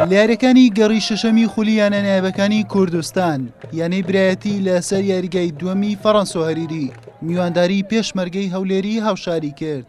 لە یاریەکانی گەڕی شەشەمی خولی یانە نایابەکانی کوردستان یانەی برایەتی لەسەر یاریگای دووەمی فەڕەنسۆ هەریری میوانداری پێشمەرگەی هەولێری هاوشاری کرد.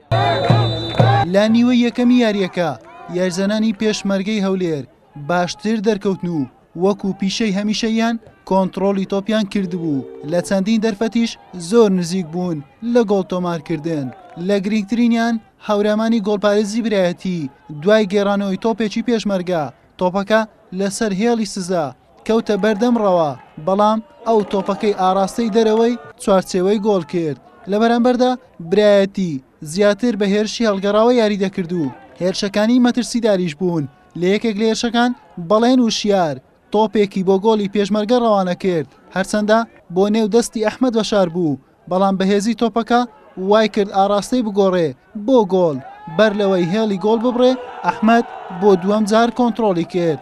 لە نیوەی یەکەمی یاریەکە یاریزانانی پێشمەرگەی هەولێر باشتر دەرکەوتن و وەکو پیشەی هەمیشەییان کۆنتڕۆڵی تۆپیان کردبوو، لە چەندین دەرفەتیش زۆر نزیک بوون لە گۆڵ تۆمارکردن، لە گرنگترینیان هەورامانی گۆڵپارێزی برایەتی دوای گێڕانەوەی تۆپێکی پێشمەرگە، تۆپەکە لەسەر هێڵی سزا کەوتە بەردەم ڕەوا، بەڵام ئەو تۆپەکەی ئاڕاستەی دەرەوەی چوارچێوەی گۆڵ کرد، لە بەرامبەردا برایەتی زیاتر بە هێرشی هەڵگەڕاوە یاری دەکرد و هێرشەکانی مەترسیداریش بوون. لە یەکێک لە هێرشەکان بەڵێن وشیار تۆپێکی بۆ گۆڵی پێشمەرگە ڕەوانە کرد، هەرچەندە بۆ نێو دەستی ئەحمەد بەشار بوو، بەڵام بەهێزی تۆپەکە وای کرد ئاڕاستەی بگۆڕێ بۆ گۆڵ، بەر لەوەی هێڵی گۆڵ ببڕێ ئەحمەد بۆ دووەم جار کۆنتڕۆڵی کرد.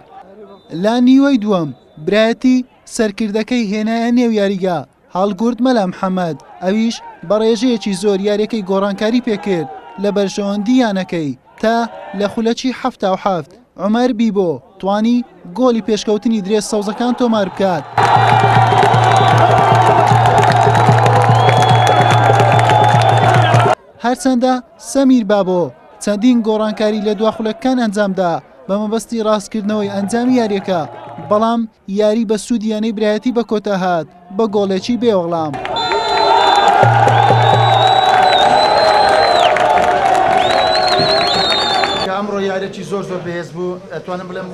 لە نیوەی دووەم برایەتی سەرکردەکەی هێنایە نێو یاریگا، هەڵگورد مەلا محەمەد، ئەویش بە ڕێژەیەکی زۆر یاریەکەی گۆڕانکاری پێکرد لە بەرژەوەندی یانەکەی، تا لە خولەکی 77 عومەر بیبۆ توانی گۆلی پێشکەوتنی درێس سەوزەکان تۆمار بکات. هەرچەندە سەمیر بابۆ چەندین گۆڕانکاری لە دوا خولەکەکان ئەنجامدا بە مەبەستی ڕاستکردنەوەی ئەنجامی یاریەکە، بەڵام یاری بە سوودی یانەی برایەتی بە کۆتا هات بە گۆڵێکی بێوەڵام. کە ئەمڕۆ یاریی زۆر زۆر بەهێز بوو، ئەتوانم بڵێم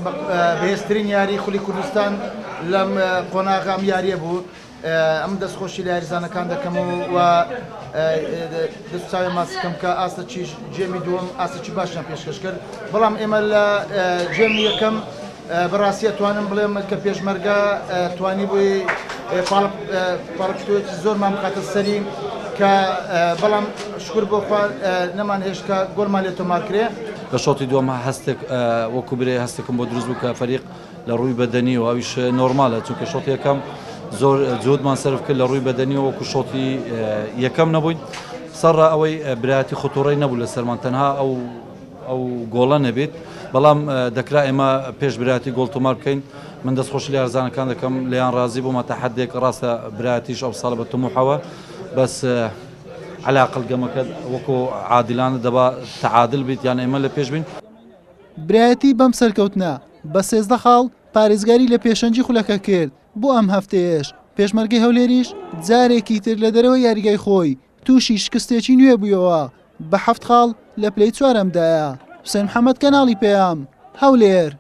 بەهێزترین یاری خولی کوردستان لەم قۆناغە ئەم یاریە بوو. ئەم دەستخۆشی لە یاریزانەکان دەکەم و و دەست چاوێ ماسکەم کە ئاستە چیش جێمی دووەم ئاستێکی باشیان پێشکەش کرد بەڵام ئێمە لە جێمی یەکەم بەڕاستی ئەتوانم بڵێم کە پێشمەرگە توانی بووی پاڵپشتۆیەکی زۆرمان بخاتە سەری کە بەڵام شکر بۆ خوا نەمان هێشت کە گۆڵمان لێ تۆمار کرێ. لە شۆتی دووەم هەستێک وەکو برێ هەستێکم بۆ دروست بوو کە فەریق لە ڕووی بەدەنیەوە ئەویش نۆرمالە چونکە شۆتی یەکەم زۆر جهودمان سەرف کرد لە ڕووی بەدەنیەوە وەکو شۆتی یەکەم نەبووین سەرڕا ئەوەی برایەتی خۆتوڕەی نەبوو لەسەرمان تەنها ئەو ئەو گۆڵە نەبێت بەڵام دەکرا ئێمە پێش برایەتی گۆڵ تۆمار بکەین من دەستخۆشی لە یارزانەکان دەکەم لێیان ڕازی بوومە تا حدێک ڕاستە برایەتیش ئەو ساڵە بە تموحەوە بەس علاقل گەمەکە وەکو عادلانە دەبا تعادل بیت یان ئێمە لە پێش بین. برایەتی بەم سەرکەوتنە بە 13 خاڵ پارێزگاری لە پێشەنگی خولەکە کرد بۆ ئەم هەفتەیەش پێشمەرگەی هەولێریش جارێکی تر لە دەرەوەی یاریگای خۆی تووشی شکستێکی نوێ بوویەوە بە حەفت خاڵ لە پلەی چوارەمدایە. حوسێن محەمەد کەناڵی پەیام، هەولێر.